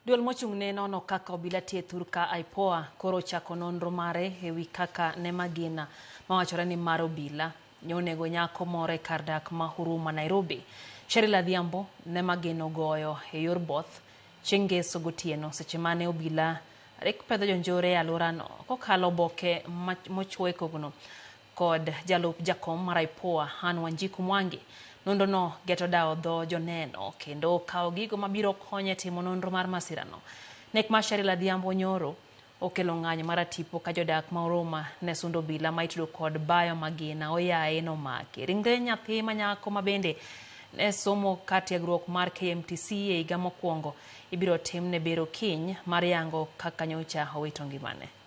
Duol mochung' ne nono kaka obila tiyo e thurka IPOA koro ochako nonro mare ewi kaka ne magina mawachore ni mar obila nyonego nyako moro e kar dak ma Huruma, Nairobi. Sheryl Adhiambo ne magina ogoyo e yor both chieng' ngeso gotieno seche mane obila rik pedho jonjore e alworano kokalo oboke mochuo e kogno kod jalup jakom mar IPOA Anne Wanjiku Mwangi. Nonrono geto dawo dho joneno kendo kawo gigo mabiro konyo e timo nonro mar masirano. Nek mar Sheryl Adhiambo nyoro okelo ng'anyo mar atipo ka jodak ma Huruma ne sundo obila ma itudo kod bayo magina oyaye nomaki. Ringre nyathi ma nyako ma bende ne somo kar tiegruok mar KMTC e higa mokwongo ibiro timne bero kiny mar yango kaka nyocha owito ngimane.